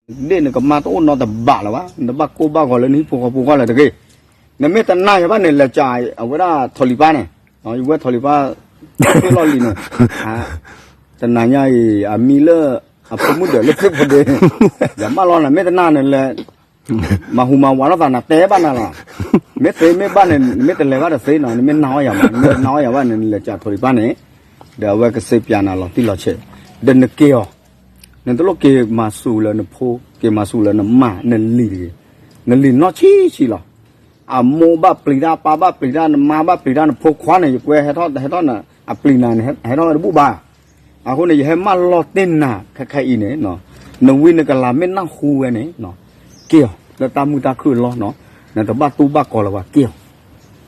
ဒ့ၣ်နကမၢ်တအိၣ်နီတဘးလၢၤဘၣ်, နတဘၣ်ကိၢ်ဘၣ်ဂီၤလၢနဟံၣ်ဖိဃီဖိဃီလၢၤတဂ့ၤ. နမ့ၢ်တနာ်ယၤဘၣ်န့ၣ် လဲၤကးအဝဲဒၣ်ထိၣ်လံၤပၢ်န့ၣ်, ယဝဲထိၣ်လံၤပၢ် သ့ၣ်လီၢ်လံၤန့ၣ်, တနၤညါအံၤ အမံၤလၢ အဖိမုၣ်ဒၢးလၢသ့ၣ်ဖိဒ့, ယမၢလီၤနၤ မ့ၢ်တနာ်န့ၣ်လဲၤ မၤဟူးမၤဝးထီၣ်သး နတဲဘၣ်နၤလီၤ. မ့ၢ်သ့မ့ၢ်ဘၣ်န့ၣ် နမ့ၢ်တလဲၤဘၣ်တသ့နီၤ, နမ့ၢ်နာ်အီၤယၤမး, နမ့ၢ်တနာ်အီၤယၤဘၣ်န့ၣ် နလဲၤကးထိၣ်လံၤပၢ်န့ၣ်, ဒီးအဝဲကစ့ပၠးနၤလီၤတံၢ်လီၤဆဲး, ဒီးနက့ၤအီၤ, နတလိၣ်က့ၤမၤစူၤလၢနဖိ, က့ၤမၤစူၤလၢနမါ, နလံၤတဂ့ၤ, နလံၤနီၢ်ဆံးဆံးလီၤ. အမိၢ်ဘၣ်ပျံၤတၢ်, အပၢ်ဘၣ်ပျံၤတၢ်, နမါဘၣ်ပျံၤတၢ်, နဖိခွါန့ၣ် ယကွဲးဟဲထီၣ် ဟဲထီၣ်န့ၣ် အပျံၤနၤန့ၣ် ဟဲထီၣ်ဝဲတဘူၣ်ဘၣ်. အဃိန့ၣ် ယဟဲမၢလီၤတ့ၢ်နၤခဲခဲအံၤန့ၣ်, နဝံနကလၤမ့ၢ်နၢ်ဟူဝဲန့ၣ်, က့ၤအီၤ လၢတၢ်မုာ်တၢ်ခုၣ်အလီၢ်နီၤ, နတဘၣ်တူၢ်ဘၣ်ကီၤလၢၤဘၣ် က့ၤ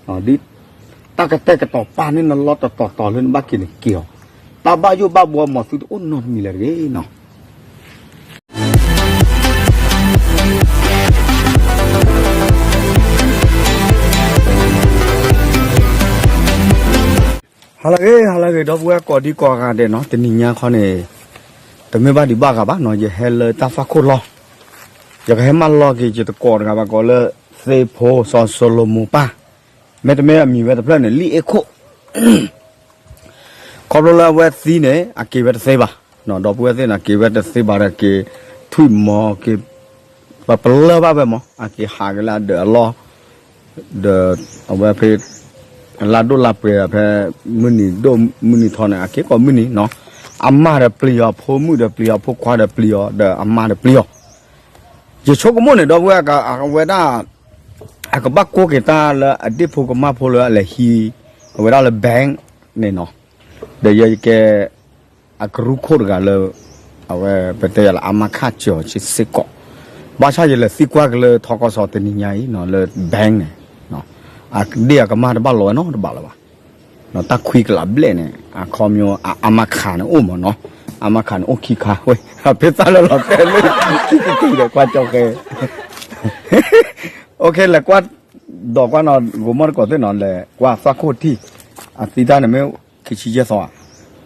အီၤ, ဒ်တၢ်ကတဲာ်ကတီၤပာ်န့ၢ်နလီၢ်တတီၤတီၤလၢနဘၣ်က့ၤန့ၣ် က့ၤအီၤ, တၢ်ဘၣ်ယိၣ်ဘၣ်ဘှီမၤသုတအိၣ်နီတမံၤလၢၤတဂ့ၤနီၤ. ဟါလၢအဂ့ၤ ဟါလၢအဂ့ၤ ဒီပုၢ်ဝဲၢ်ကိးဒံကိးဂၤဒဲးနီၤ, တနံၤညါခီန့ၣ် တမ့ၢ်ဘၣ်ဒံးဘၣ်ဂၤဘၣ်နီၤ, ယဟဲလၢတၢ်သွၣ်ခိၣ်လီၢ်, ယကဟဲမၢလီၤက့ၤယသကိးတဂၤဘၣ်ကိးလၢ သ့ၣ်ဖိစီၤစီၤလိၤမိၤပၢ်, မ့တမ့ၢ်အမံၤဝဲတဖျၢၣ်န့ၣ် လံၣ်အ့ၣ်ခိၣ် ခီဖျိလၢအဝဲသံန့ၣ် အက့ၤဝဲတသ့ဘၣ်, ဒီပုၢ်ဝဲၢ်သ့ၣ်န့ၣ် အက့ၤဝဲတသ့ဘၣ်ဒီး က့ၤထွံၣ်မီၤ က့ၤ ပပလၢၢ်ဘၣ်ဝဲမး အက့ၤဟးက့ၤလၢအဒၢးအလီၢ်, ဒီးအဝဲဖဲ လါဒိၣ်လါပှဲၤဖဲ မုၢ်နံၤဒိၣ်မုၢ်နံၤထီန့ၣ် အက့ၤကိးမုၢ်နံၤနီၤ, အမါဒီးပျံၤအီၤ ဖိမုၣ်ဒီးပျံၤအီၤ ဖိခွါဒီးပျံၤအီၤ ဒီးအမါဒီးပျံၤအီၤ, ယဆိကမိၣ်န့ၣ် ဒီပုၢ်ဝဲၢ် အဝဲဒၣ် အကဘၣ်ကိးက့ၤတၢ်လၢအဒ့ၣ်ဖိကမၢ်ဖိလၢအလဲၤဟံး အဝဲဒၣ်လၢ bank န့ၣ်နီၤ, ဒီးယဲယကဲ အကရူၢ်ခိၣ်တဂၤလၢ အဝဲပတဲယၤလၢ အမါခၣ်စၢၤစ့ၢ်ကီး, ဘၣ်ဆၣ်ယလဲၤသံကွၢ်က့ၤလၢထီကီၢ်စီၤတနံၤညါအံၤနီၤ လၢ bank န့ၣ်, အဒ့ၣ်အကမၢ်တဘၣ်လီၤဝဲနီတဘၣ်လၢၤဘၣ်, တၢ်ခွံကလးဘျဲၣ်န့ၣ် အခီပညီ အမါခးန့ၣ်အိၣ်မးနီၤ, အမါခးန့ၣ်အိၣ်ခံခါဝဲ, ဖဲသၣ်လၢလီၤတဲာ်လၢ ခံကတံၤဒီးကွၢ်ကၠီဃဲ OK လဲၤကွၢ် ဒီးကွၢ်နီၤ ဂိၤမီၢ်တကိးသ့ၣ်နီၤ လဲၤကွၢ်သွၣ်ခိၣ်ထံၣ်, အသံတၢ်န့ၣ်မ့ၢ် ခံဆံယဲၢ်သီ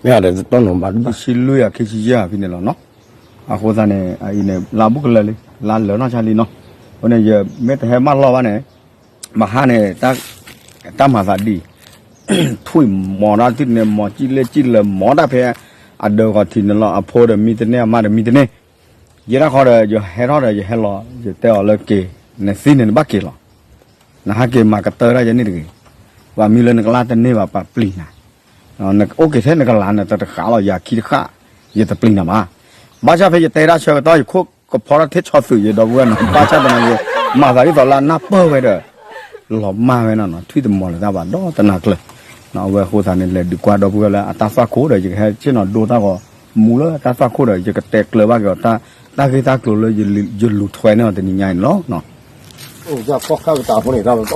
ဧါ, ခံဆံလွံၢ်ဧါ ခံဆံယဲၢ်ဧါဖဲန့ၣ်လီၤနီၤ, အဃိသတးန့ၣ် အအံၤန့ၣ် လါဘူးကလၢာ်လံ လါလၢာ်နီၢ်ဆါလံနီၤ, အဃိန့ၣ် ယမ့ၢ်တဟဲမၢလီၤဘၣ်န့ၣ် မဟါန့ၣ် တၢ်မၤသးဒ် ထွံၣ်မီၤဒၣ်သုန့ၣ် မီၤကံၣ်လဲၣ်ကံၣ်လဲၣ်မီၤတၢ်ဖဲ အဒၢးဂီၤထံးန့ၣ်လီၤ, အဖိဒီးမံတန့ၢ် အမါဒီးမံတန့ၢ်, ယဲဒၣ်ဃီဒီး ယဟဲထီၣ်ဒီးယဟဲလီၤ ယတဲအီၤလၢက့ၤ နသံန့ၣ်နဘၣ်က့ၤလီၤ, နဟးက့ၤမၤကတၢၢ်ဒၣ်ယဲန့ၣ်တဂ့ၤ, ပှၤမံလၢနကလါတန့ၢ်ဘၣ် ပှၤပျံၤနၤ, နအိၣ်က့ၤထဲနကလၤန့ၣ် တတဃးလီၤ ယၤခံတဃၣ် ယတပျံၤနၤဘၣ်, ဘၣ်ဆၣ်ဖဲယတဲဒၣ်ဆၢကတီၢ် ယခိၣ်ကဖီထီၣ်ထဲဆီသုးယဒီပုၢ်ဝဲၢ်နီၤ, ဘၣ်ဆၣ်သနာ်က့ မၤသးဒ်သိးလၢအနၢ်ပၢၢ်ဝဲဒီး လီၤမၢ်ဝဲနီၤနီၤ, ထွံၣ်တမီၤလၢၤတၢ်ဘၣ်ဒီးတနၤကျၢၤ, အဝဲအဃိသတးန့ၣ် လဲၤဒုးကွၢ်ဒီပုၢ်ဝဲၢ်လၢအတၢ်သွၣ်ခိၣ်ဒီး ယကဟဲဆ့ၣ်နီၤဒိတၢ်ဂီၤမူလၢတၢ်သွၣ်ခိၣ်ဒီး ယကတဲကျၢၤဘၣ်က့ၤအီၤ တၢ်ဂ့ၢ်တၢ်ကျိၤလၢယလူၤထွဲန့ၢ်အီၤတနံၤညါအံၤန့ၣ်လီၤ. ဒီပုၢ်ဝဲၢ်အံၤနီၤ,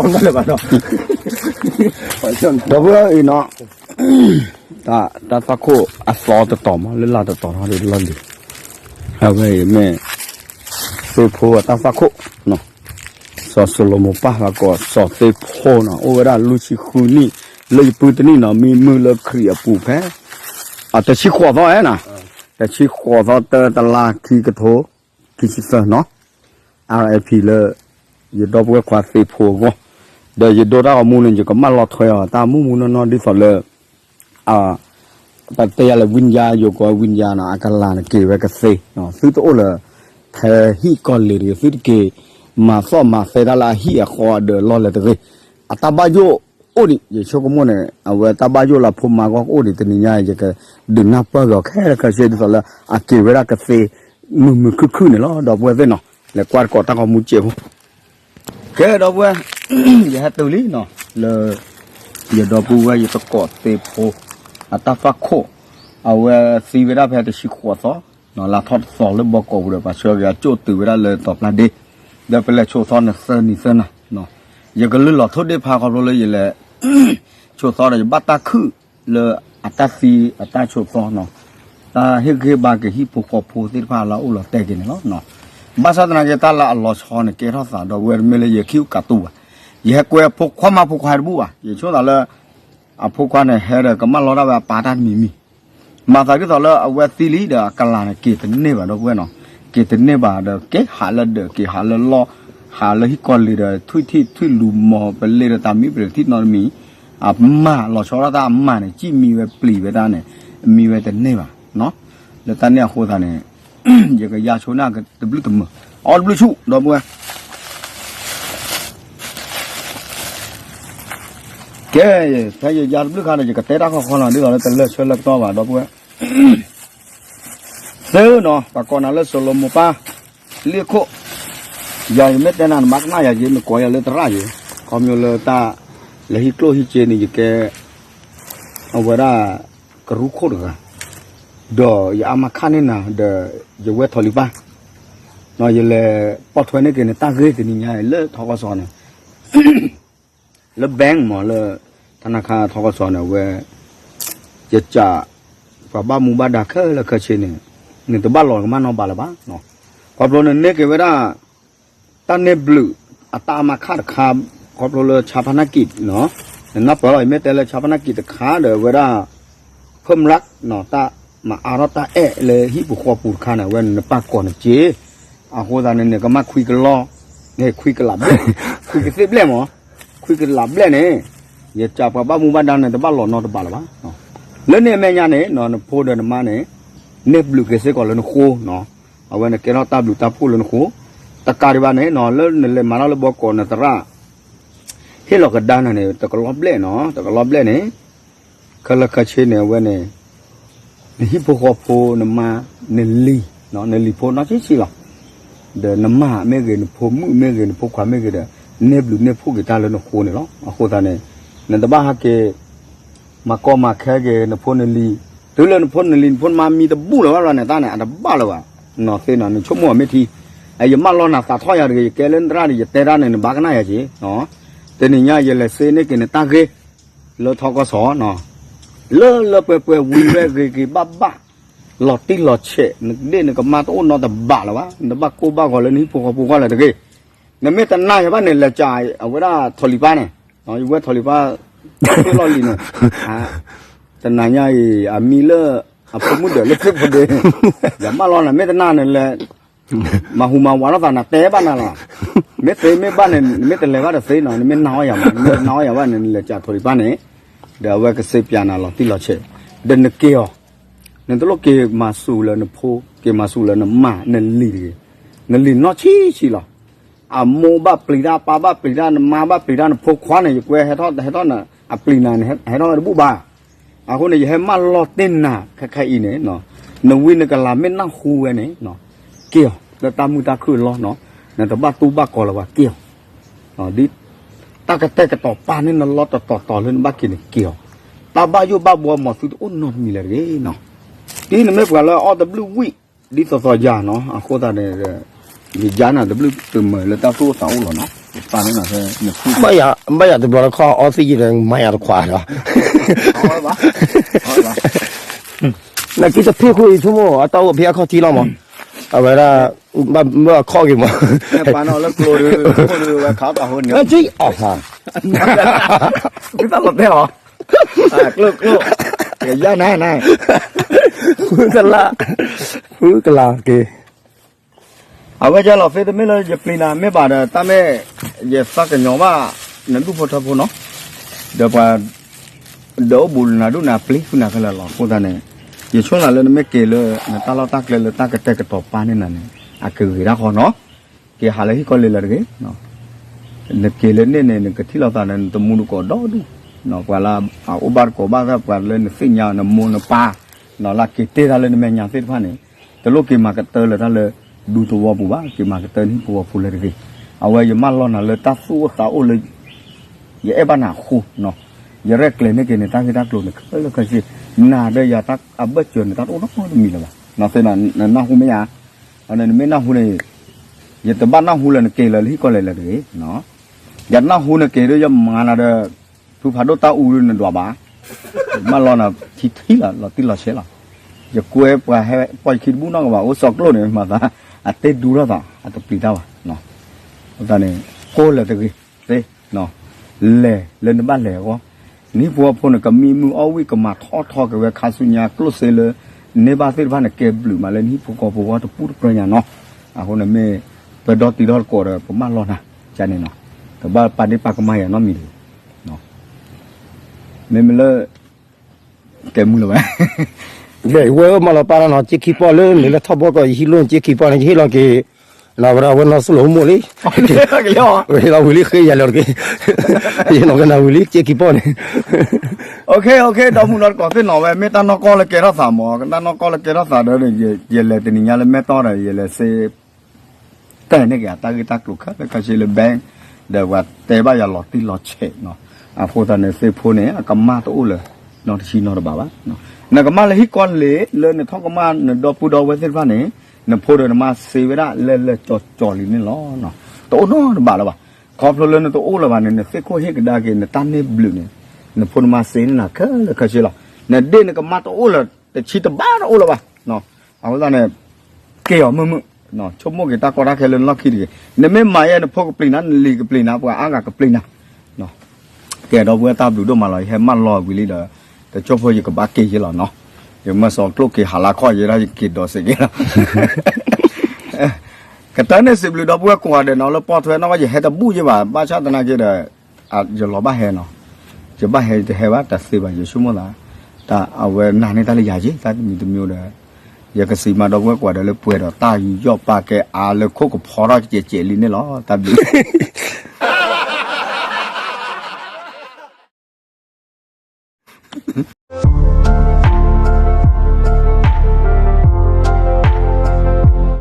တၢ်သွၣ်ခိၣ်အသီတတီၤမး လၢလၢ်တတီၤထီၣ်ဒ်လီၢ်လံၤ, အဝဲအံၤမ့ၢ် သ့ၣ်ဖိအတၢ်သွၣ်ခိၣ်, စီၤစီၤလိၤမိၤပၢ်လၢကိးစီၤသ့ၣ်ဖိနီၤ အိၣ်ဝဲဒၣ်လွံၢ်ဆံဃုနံၣ်, လၢယပုၢ်တနံၣ်နီၤ မံမုၢ်လၢခရံာ်အပူၤဖဲ အတဆံဃိးသီဧါနီၤ, တဆံဃိးသီ တၢတလါ ခံကထိ ခံဆံသၢနီၤ, RIP လၢ ယဒီပုၢ်ဝဲၢ်ခွါသ့ၣ်ဖိအဂီၢ်, ဒီးယဒိတၢ်ဂီၤမူန့ၣ် ယကမၢလီၤထွဲအီၤ တၢ်မူမူနီၢ်နီၢ်ဒ်သိးလၢ ပတဲယၤလၢ ဝံယါ ယိၤကိးဝံယါနီၤ အကလၤန့ၣ်က့ၤဝဲကသ့, သုတအိၣ်လၢ ဖဲဟံၣ်ကီၢ်လ့ၤတဂ့ၤ, သုတက့ၤမၤသီၣ်မၤသဲတၢ်လၢအဟံၣ်အဃီအဒၢးအလီၢ်လၢၤတဂ့ၤ, အတၢ်ဘၣ်ယိၣ်အိၣ်ဒံး ယဆိကမိၣ်န့ၣ် အဝဲတၢ်ဘၣ်ယိၣ်လၢအဖိမါဂီၢ်ကအိၣ်ဒံး တနံၤညါ ယကဒုးနၢ်ပၢၢ်က့ၤအီၤခဲလၢာ်ခဲဆ့ဒ်သိးလၢ အက့ၤဝဲဒၣ်ကသ့ မုာ်မုာ်ခုၣ်ခုၣ်န့ၣ်လီၤ ဒီပုၢ်ဝဲၢ်သ့ၣ်နီၤ, လဲၤကွၢ်တကိးတၢ်ဂီၤမူစဲးဖိ ကဲ ဒီပုၢ်ဝဲၢ်, ယဟဲတုၤလံနီၤ လၢ ယဒီပုၢ်ဝဲၢ်ယသကိးသ့ၣ်ဖိ အတၢ်သွၣ်ခိၣ်, အဝဲသံဝဲဒၣ်ဖဲတဆံဃိးသီ, လါထီၣ်တသီလၢဘီကီးပူၤဒီး ပှၤဆှၢက့ၤအကၠိၣ်တုၤဝဲဒၣ်လၢတီၤဖျါဒ့, ဒီးပလဲၤဆိးသီန့ၣ်သၢနံၤသၢနၤ, ယကလုၢ်လီၤထိၣ်ဒ့ၣ်ဖးခီဖျိလၢယလဲၤ ဆိးသီဒီး ယဘၣ်တၢ်ခုၣ် လၢအတၢ်သံအတၢ်ဆိးသီနီၤ, တၢ်ဟ့ၣ်ဂံၢ်ဟ့ၣ်ဘါက့ၤဟံၣ်ဖိဃီဖိသ့ၣ်တဖၣ်လၢအအိၣ်လီၤတဲာ်က့ၤန့ၣ်လီၤ. ဘၣ်ဆၣ်သနာ်က့ တၢ်လၢအလီၤဆီန့ၣ် ကဲထီၣ်သးဒီပုၢ်ဝဲၢ် တမ့ၢ်လၢယခံကတူၢ်ဘၣ်, ယဟဲကွဲအဖိခွါမါဖိခွါတဘူၣ်ဘၣ်, ယဆိသးလၢ အဖိခွါန့ၣ် ဟဲဒီးကမၣ်လီၤဒၣ်ဝဲအပၢ်တၢ်တမံၤမံၤ, မၤသးဒ်သိးလၢအဝဲသံလံဒီး အကလၤန့ၣ်က့ၤတန့ၢ်ဘၣ် ဒီပုၢ်ဝဲၢ်နီၤ, က့ၤတန့ၢ်ဘၣ်ဒီး က့ၤဟးလၢဒၢး က့ၤဟးလၢလီၢ် ဟးလၢဟံၣ်ကီၢ်လံၤဒီး ထွံၣ်ထံၣ်ထွံၣ်လူၤမီၤ ပလ့ၤဒီးတၢ်မံပရံးထံၣ်နီတမံၤ, အမၤလီၤဆီဒၣ်တၢ်အမၤန့ၣ် စံၣ်မံဝဲပျံၤဝဲတၢ်န့ၣ် မံဝဲတန့ၢ်ဘၣ်. လၢတၢ်န့ၣ်အဃိသတးန့ၣ် ယကယါဆိန့ၢ်ကတဘျုးတမုာ် အီတဘျုးဆူၣ် ဒီပုၢ်ဝဲၢ် ကဲ, ဖဲယယါတဘျုးခါဒီး ယကတဲတၢ်ခီခီလီၤ ဒ်သိးလၢတလၢဆၢလၢကတီၢ်ဘၣ် ဒီပုၢ်ဝဲၢ် သ့နီၤ ပှၤကိးနၤလၢစီၤလိၤမိၤပၢ် လ့ၣ်ခိၣ်, ယၤယမ့ၢ်တဲနၤ နဘၣ်ကနၣ်ယၤက့ၤ နကိးယၤလၢသရၣ်က့ၤ, ခီဖျိလၢတၢ် လၢဟံၣ်ကျိၣ်ဟံၣ်စ့န့ၣ် ယကဲ အဝဲဒၣ် ကရူၢ်ခိၣ်တဂၤ, ဒီးယအါမးခးန့ၢ်နၤ ဒီးယဝဲထီၣ်လံၤပၢ်, ယလဲၤပိာ်ထွဲန့ၢ်က့ၤနတၢ်ဂ့ၢ်တနံၤညါအံၤလၢထီကီၢ်စီၤန့ၣ် လၢ bank မ့ၢ်လၢ ထနခါထီကီၢ်စီၤန့ၣ် အဝဲ ယစံး ပှၤဘၣ်မူဘၣ်ဒါခဲလၢာ်ခဲဆ့န့ၣ် နတဘၣ်လီၤကမၣ်နီတဘးလၢၤဘၣ်. ခီဖျိနန့ၢ်က့ၤဝဲဒၣ် တၢ်န့ၢ်ဘျုးအတၢ်မၤခးတခါ ခီဖျိလၢဆါဖနၢ်ကံး နနၢ်ပၢၢ်လီၤ ယမ့ၢ်တဲလၢဆါဖနၢ်ကံးတခါဒီး အဝဲဒၣ် ဖၢမရး တၢ်မၤအါထီၣ်တၢ်အဲၣ်လၢဟံၣ်ပူၤဃီပူၤတခါန့ၣ် အဝဲနပၢ်ကိးနၤက့ၤ အဃိသတးန့ၣ် နကမၣ်ခွံကလီၢ် ခွံကလးဘျဲၣ် ခွံကသ့ၣ်ဘျဲၣ်မး ခွံကလးဘျဲၣ်န့ၣ် ယစံးပှၤဘၣ်မူဘၣ်ဒါန့ၣ် တဘၣ်လီၤနီတဘးလၢၤဘၣ်. လၢန့ၣ်အမဲာ်ညါန့ၣ် နဖိဒီးနမါန့ၣ် န့ၢ်ဘျုးက့ၤစ့ၢ်ကီးလၢနဃိနီၤ အဝဲနကဲထီၣ်တၢ်ဘျုးတၢ်ဖှိၣ်လၢနဃိ တကးဒံးဘၣ်န့ၣ် လၢနလဲၤမၤတၢ်လၢဘီကီးနသရၣ် ဟ့ၣ်လီၤကဒါနၤန့ၣ် တကလီၢ်ဘျဲၣ်နီၤ တကလီၢ်ဘျဲၣ်န့ၣ် ခဲလၢာ်ခဲဆ့န့ၣ် အဝဲန့ၣ် နဟံၣ်ဖိဃီဖိ နမါ နလံၤ နလံၤဖိနီၢ်ဆံးဆံးလီၤ. ဒီးနမါမ့ၢ်ဂ့ၤ နဖိမုၣ်မ့ၢ်ဂ့ၤ နဖိခွါမ့ၢ်ဂ့ၤဒီး န့ၢ်ဘျုးန့ၢ်ဖှိၣ်က့ၤတၢ်လၢနဃိန့ၣ်လီၤ. အဃိသတးန့ၣ် နတဘၣ်ဟဲက့ၤ မၤကီမၤခဲက့ၤ နဖိနလံၤ တုၤလၢနဖိနလံၤ နဖိနမါမံတဘူၣ်လၢၤဘၣ်န့ၣ် တၢ်န့ၣ် အတဘၣ်လၢၤဘၣ်. နီၢ်သ့နီၤ နဆိကမိၣ်အီၤမ့ၢ်ထံ ယမၢလီၤနၤသးထီၣ်ယၤတဂ့ၤ ယကဲလၢနသရၣ်န့ၣ် ယတဲတၢ်န့ၣ် နဘၣ်ကနၣ်ယၤက့ၤ တနံၤညါယလဲၤစ့န့ၢ်က့ၤနတၢ်ဂ့ၢ် လၢထီကီၢ်စီၤ လၢလၢပှဲၤပှဲၤဝံၤဝဲဂ့ၤဂ့ၤဘၣ်ဘၣ် လီၤတံၢ်လီၤဆဲး နကဒ့ၣ်နကမါတအိၣ်နီတဘးလၢၤဘၣ် နဘၣ်ကိၢ်ဘၣ်ဂီၤလၢနဟံၣ်ဖိဃီဖိဂီၢ်လၢၤတဂ့ၤ. နမ့ၢ်တနာ်ယၤဘၣ်န့ၣ် လဲၤစံးအဝဲဒၣ်ထီၣ်လံၤပၢ်န့ၣ် ယဝဲထီၣ်လံၤပၢ် သ့ၣ်လီၢ်လံၤန့ၣ် တနၤညါအံၤ အမံလၢ အဖိမုၣ်ဒၢးလၢသ့ၣ်ဖိဒ့ ယမၢလီၤနၤ မ့ၢ်တနာ်န့ၣ်လဲၤ မၤဟူးမၤဝးထီၣ်သးနၤတဲဘၣ်နၤလီၤ. မ့ၢ်သ့မ့ၢ်ဘၣ်န့ၣ် နမ့ၢ်တလဲၤဘၣ်ဒီးသ့နီၤ နမ့ၢ်နာ်အီၤယၤမး နမ့ၢ်တနာ်အီၤယၤဘၣ်န့ၣ် နလဲၤစံးထီၣ်လံၤပၢ်န့ၣ် ဒီးအဝဲကစ့ပၠးနၤလီၤတံၢ်လီၤဆဲး ဒီးနက့ၤအီၤ နတလိၣ်က့ၤမၤစူၤလၢနဖိ က့ၤမၤစူၤလၢနမါ နလံၤတဂ့ၤ. နလံၤနီၢ်ဆံးဆံးလီၤ. အမိၢ်ဘၣ်ပျံၤတၢ် အပၢ်ဘၣ်ပျံၤတၢ် နမါဘၣ်ပျံၤတၢ် နဖိခွါန့ၣ် ယကွဲးဟဲထီၣ် ဟဲထီၣ်န့ၣ် အပျံၤနၤန့ၣ် ဟဲထီၣ်ဝဲတဘူၣ်ဘၣ်. အဃိန့ၣ် ယဟဲမၢလီၤတ့ၢ်နၤခဲခါအံၤန့ၣ် နဝံနကလၤမ့ၢ်နၢ်ဟူဝဲန့ၣ် က့ၤအီၤ လၢတၢ်မုာ်တၢ်ခုၣ်အလီၢ်နီၤ နတဘၣ်တူၢ်ဘၣ်ကီၤလၢၤဘၣ် က့ၤအီၤ ဒ် တၢ်ကတဲာ်ကတီၤပာ်န့ၢ်နလီၢ်တတီၤတီၤလၢနဘၣ်က့ၤန့ၣ် က့ၤအီၤ တၢ်ဘၣ်ယိၣ်ဘၣ်ဘှီမၤသုတအိၣ်နီတမံၤလၢၤတဂ့ၤနီၤ. ဒ်နမ့ၢ်ပှၤလၢအအီၣ်တဘျုးဝံၣ် ဒ်သိးသိးယၤနီၤ အဃိသတးန့ၣ် ယယါနၤတဘျုးတမုာ်လၢတၢ်သူၣ်အိၣ်သးအိၣ်လီၤနီၤ ပာ်န့ၢ်နၤဖဲနဖု ဘၣ်ယၤတဘျီတခီၣ်အီသံးယံၤဒီး မၤယၤတခွးဒီး နက့တဖ့ၣ်ဃိအံၤဆိကမိၣ် အတၢ်အိၣ်ဖဲအခီၣ်ထံးလီၤမး အဝဲဒၣ် ဘၣ်အခီၣ်က့ၤမး ပာ်နီၤလၢကျိၤဒုး ဝဲခးတၢ်ဟိန့ၣ် အီၣ်ဖး ဝံသးလီၤတဲလီၤ ကျိၣ်ကျိၣ် ကယါနၤနၤ ဖုကလး ဖုကလးက့ၤ အဝဲကလီၤသ့တမ့ၢ်လၢယပျံၤနၤမ့ၢ်ဘၣ်ဒီး တၢ်မ့ၢ် ယသးကညီၤဘၣ် နဒူၣ်ဖိထၢဖိနီၤ ဒီးပှၤ ဒီးအိၣ်ဘူးနၤဒူၣ်နၤပျံၤဃုနၤခဲလၢာ်လီၤ. အဃိသတးန့ၣ် ယဆိကမိၣ်လၢနမ့ၢ်က့ၤလၢ နတၢ်လီၢ်တၢ်ကျဲလၢတၢ်ကတဲာ်ကတီၤပာ်န့ၢ်နၤန့ၣ် အကဂ့ၤတၢ်ဃီနီၤ က့ၤဟးလၢဟံၣ်ကီၢ်လ့ၤလၢၤတဂ့ၤ နက့ၤလၢန့ၣ်န့ၣ် နကထံၣ်လိာ်သးန့ၣ် နတမူတကိးဒီဒူၣ် ပှၤလၢအအိၣ်ဘၣ်တကိးဘၣ်သး ပှၤလၢနသ့ၣ်ညါနမိၢ်နပၢ် လၢက့ၤတဲတၢ်လၢနမဲာ်ညါသ့ၣ်တဖၣ်န့ၣ် တလိၣ်က့ၤမၤကတၢၢ်လၢတၢ်လၢ ဒူသဝီပူၤဘၣ် က့ၤမၤကတၢၢ်နဟံၣ်ဖိဃီဖိလၢၤတဂ့ၤ. အဝဲယမၢလီၤနၤလၢတၢ်သူၣ်အိၣ်သးအိၣ်လၢ ယအဲၣ်ဘၣ်နၤအဃိ ယရဲၣ်ကျဲၤန့ၢ်က့ၤန့ၣ် တၢ်ဂ့ၢ်တၢ်ကျိၤန့ၣ် ခဲလၢာ်ခဲဆ့ နၤဒီးယၤတၢ်အဘၢၣ်စၢၤန့ၣ် တၢ်တအိၣ်နီတမံၤလၢၤဘၣ်. နနၢ်ဟူမ့ၢ်ဧါ. နမ့ၢ်နၢ်ဟူန့ၣ် ယတဘၣ်နၢ်ဟူလၢနက့ၤလၢဟံၣ်ကီၢ်လ့ၤလၢၤတဂ့ၤ. ယနၢ်ဟူနက့ၤဒီး ယမၤနၤဒီး ဖုဖးဒိၣ်တၢ်အူဒီးနဒွးဘၣ်. မၢလီၤနၤထံထံလီၤ လီၤတံၢ်လီၤဆဲးလီၤ. ယကွဲးပှၤဟဲပိာ်ယခံတဘူၣ်နီတဂၤဘၣ် အိၣ်စီကျိၣ်န့ၣ် မၤသး အတဲဒူထီၣ်သး အတပျံၤတၢ်ဘၣ်. အဃိသတးန့ၣ် ကိၢ်လၢၤတဂ့ၤသ့ လဲၤလၢနဘၣ်လဲၤအဂီၢ် နဟံၣ်ဖိဃီဖိန့ၣ် ကမံမုၢ်အီၣ်ဝံၣ် ကမၤထီၣ်ထီက့ၤဝဲခါဆူညါ ကျိၣ်စ့လၢ န့ၢ်ဘၣ်သ့ၣ်တဖၣ်န့ၣ် ကဲဘျုးမးလၢနဟံၣ်ဖိဃီဖိအဂီၢ်တပူၤတပြၢညါနီၤ. အဃိန့ၣ်မ့ၢ် ပဒီတံၤထီၣ်တကိးဒီး ပမၢလီၤနၤ ကန့ၣ်နီၤ, တဘၣ်ပာ်ဒ့ၣ်ပာ်ကမၣ်ယၤနီတမံၤတဂ့ၤ, မ့မ့ၢ်လၢ ကဲမုာ်လၢၤဝဲ ဝဲမၢလီၤပာ်လီၤနီၤ, က့ခံပီၣ်လၢနုာ်လၢထီၣ်ဘီကီး ယဟံးလိၣ်က့ခံပီၣ်န့ၣ် ယဟ့ၣ်လီၤက့ၤ နီၤဝဲဒၣ် ဝဲနီၢ်စိၣ်လိာ်မူလံ, ဝဲဟ့ၣ်လီၤဝံၤလံ ဃ့ယၤလီၤတက့ၢ်, ယနီၢ်ကနၣ်ဝံၤလံ က့ခံပီၣ်န့ၣ် OK OK ဒီမုၢ်နီတကိးသ့ၣ်နီၤဝဲ မ့ၢ်တၢ်နီၢ်ကီၢ်လၢကဲထီၣ်သးမး, တၢ်နီၢ်ကီၢ်လၢကဲထီၣ်သးဒီး ယလဲၤတနံၤညါလၢမဲၢ်တီၢ်ဒီး ယလဲၤစ့ တဲန့ၢ်က့ၤအတၢ်ဂ့ၢ်တၢ်ကျိၤခဲလၢာ်ခဲဆ့လၢ bank ဒီးပှၤတဲဘၣ်ယၤလီၤတံၢ်လီၤဆဲးနီၤ, အဃိသတးန့ၣ် သ့ၣ်ဖိန့ၣ် အကမၢ်တအိၣ်လၢၤ နီတဆံနီတဘးဘၣ်, နကမၢ်လၢဟံၣ်ကီၢ်လ့ၤ လၢနထီၣ်ကမၢ်နဒီပုၢ်ဒီဝဲၢ်သ့ၣ်တဖၣ်န့ၣ် နဖိဒီးနမါစ့ဝဲဒၣ်လၢလၢကၠီၤကၠီၤလံန့ၣ်လီၤ, တအိၣ်နီတဘးလၢၤဘၣ်, ခီဖျိလၢနတအိၣ်လၢၤဘၣ်န့ၣ် နသ့ၣ်ခိၣ်ဟ့ၣ်ကဒါက့ၤ နတၢ်န့ၢ်ဘျုးန့ၣ် နဖိနမါစ့န့ၢ်နၤခဲလၢာ်ခဲဆ့လီၤ, နဒ့ၣ်နကမၢ်တအိၣ်လၢၤ တဆံတဘးတအိၣ်လၢၤဘၣ်, အဃိသတးန့ၣ် က့ၤအီၤမုာ်မုာ်, ဆိကမိၣ်က့ၤတၢ်ကီတၢ်ခဲလၢနလီၢ်ခံတဂ့ၤ, နမ့ၢ်မၤယဲ နဖိကပျံၤနၤ နလံၤကပျံၤနၤ ပှၤအါဂၤကပျံၤနၤ, ကဲဒီပုၢ်ဝဲၢ်တၢ်ဘျုးဒိၣ်မးလီၤ, ယဟဲမၢလီၤဝံၤလံဒီး တကၠိဖိယကဘၣ်က့ၤယဲလီၤနီၤ, ယမၢစီၤကျိၣ်က့ၤဟးလါခီၣ်ယဲဒၣ်ယက့ၤဒိးစ့ၢ်က့ၤလီၤ ကတၢၢ်န့ၣ်စံးဘျုးဒီပုၢ်ဝဲၢ်ကိးဂၤဒဲးနီၤ လၢပိာ်ထွဲနီၢ်ကီၢ် ယဟဲတဘူၣ်ယဲဘၣ် ဘၣ်ဆၣ်သနာ်က့ဒီး ယလီၤဘၣ်ဟဲနီၤ, ယဘၣ်ဟဲယတဟဲဘၣ် တသ့ဘၣ် ယဆိကမိၣ်သး, တၢ်အဝဲနာ်န့ၢ်တၢ်လၢယၤက့ တၢ်တမံၤတမံၤဒီး ယကစံးမးဒီပုၢ်ဝဲၢ်ကိးဂၤဒဲးလၢပှဲၤဒီးတၢ်ယူးယီၣ်ပာ်ကဲအါလၢခိၣ်ကဖီထီၣ်ကဲးကဲးလံန့ၣ်လီၤ, တၢ်ဘျုး